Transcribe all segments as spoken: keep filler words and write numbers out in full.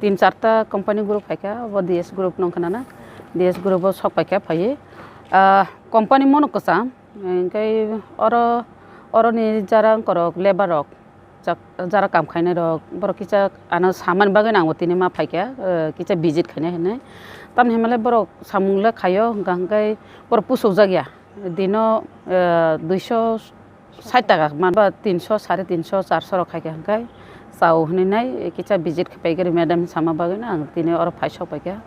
Tin charta company group phaikha, abo D S group nong khna na, D S group o sok paikha phaiwi. Ah, company mono kwcham, hwnkhe oro, oroni jara wngkorok, labour rok, jak-, jara kam khainai rok, borok kisa ano samani bagwi nangbo tini ma phaikha, eh, kisa visit khainai hinwi. Tamni hinmale borok samung le khaio, hwnkha hwnkhe borok pusukjak ya. Dino, eh, duiso sait taka man ba tinso, sare tinso, charso rok khaikha hwnkhe chao hinwi nai kisa visit khaipaikhwrwi madam sama bagwino ang tini oro phai sok paikha.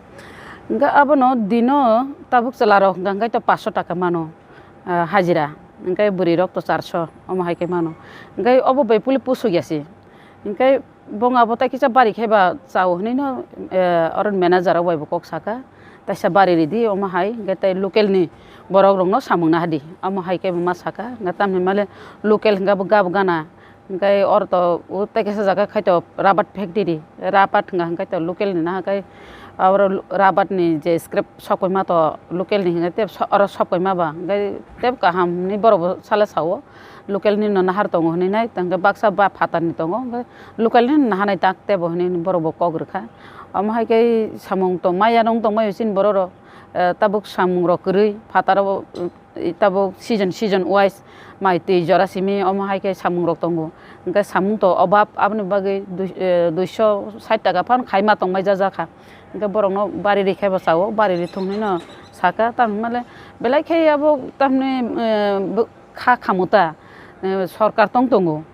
Hwnkhe abono dino tabuk chwla rok hwnkha hwnkhe to paanso taka mano, ah, hajira, hwnkhe bwrwi rok to charso omo hai khe mano. Hwnkhe obo bai puli pusuk ya se. Hwnkhe bong abo tai kisa bari khe ba chao hinwi no, eh, oro manager rok bai bo kok saka, taisa bari ridi omo hai, hwnkhe tai local ni borok rok no samung nahadi, omo hai khe bo ma saka, hwnkhe tamni male local hwnkhe bo gab gana, hwnkhe oro to o tai kisa jaga khai to rubber factory, rubber hwnkha hwnkhe to local ni naha khai oro rubber ni je scrap sokoi ma to local ni hwnkhe tei oro sokoi ma ba hwnkhe tei kaham hinwi borok bo sale sao. Local ni no nahar tongo hinwi nai, tei hwnkhe baksa ba phatar ni tongo, hwnkhe local ni no nahanai tak tebo hinwi borok bo kok rwkha. Omo hai khe samung tong maya nung tong maio chini borok rok, eh, tabuk samung rok kwrwi phatar o, eh, tabuk season, season wise mai twi jora simi omo hai khe samung rok tongo. Hwnkhe samung to obab, aboni bagwi dui-, eh, duiso sait taka phano khaima tong mai ja jakha. Hwnkhe borok no bari rikhe bo chao, bari rithung hinwi no saka, tamni male belai khe abo tamni, eh, bo-, kha khamu ta, eh, sorkar tong tongo.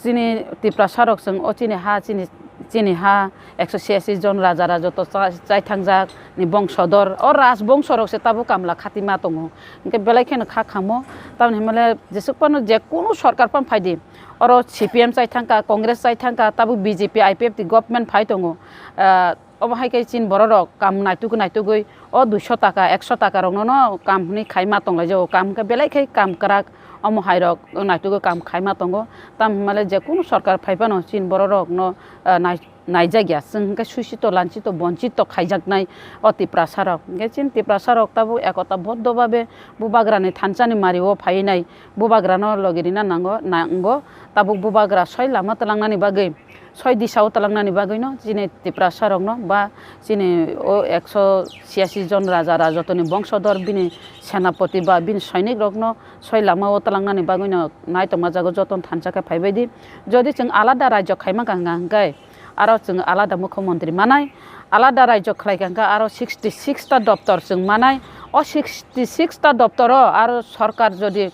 Chini Tiprasa rok chwng o chini ha, chini, chini ha ekso chiyasi jon raja rajoto cha-, chaithangjak ni bongsodor. O raj bongso rok se tabuk kamla khati ma tongo. Hwnkhe belai kheno kha khamo. Tamoni hinmale jesuk phano je kunu sorkar phano phaidi. Oro C P M chaithangkha, Congress chaithangkha, tabuk B J P, I P F T government phai tongo. Ah, Obo hai khe chini borok rok kam naitugwi naitugwi o duiso taka, ekso taka rok no, no kam hwnwi khai ma tong lai jago. Kam hwnkhe belai khe kam kwrak, omo hai rok naitugwi kam khai ma tongo. Tamo hwnmale je kunu sorkar phai phano chini borok rok no, ah, nai-, naijak ya. Chwng hwnkhe suichito, lanchito, bonchito khaijaknai o Tiprasa rok. Hwnkhe chini Tiprasa rok tabuk ekota boddo babe Bubagra ni thansa ni mari o phai nai, Bubagra no logi rina nango, nango. Tabuk Bubagra soi lama twlang nani bagwi, soi disa o twlangnani bagwino chini Tiprasa rokno ba chini o ekso chiyasi jon raja rajotoni bongsodor bini senapoti ba bini soinik rokno soi lama o twlangnani bagwino naitongma jago joton thansa khe phaibaidi. Jodi chwng alada rajyo khaima kha hwnkha hwnkhe aro chwng alada mukhyamantri manai, alada rajyo khlai kha hwnkhe aro sixty six ta doptor chwng manai. O sixty six ta doptoro aro sorkar jodi,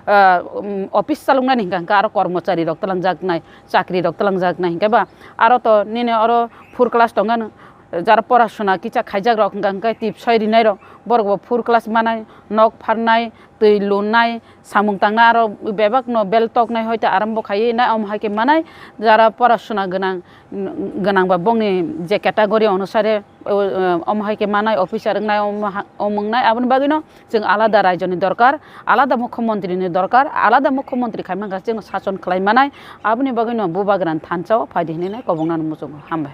ah, um, office chaloknani hwnkha hwnkhe aro kormochari rok twlangjaknai, chakri rok twlangjaknai hwnkhe ba aro to nini oro four class tongkha no, jara porasona kisa khaijak rok hwnkha hwnkhe tip soi rinai rok borok bo four class manai, nok pharnai, twi lunai, samung tangnai, aro bebak no bel toknai hoite arambo khaiwi nai, omo hai khe manai jara porasona gwnang, gwnang ba bongni je category onusare, o, o, omo hai khe manai officer wngnai, omo ha-, omo wngnai, aboni bagwino chwng alada rajyoni dorkar, alada mukhyamantri ni dorkar, alada mukhyamantri khaimani kha chwng sason khlai manai, aboni bagwino Bubagrani thansa o phaidi hinwi nai kobongnani muchungo. Hambai.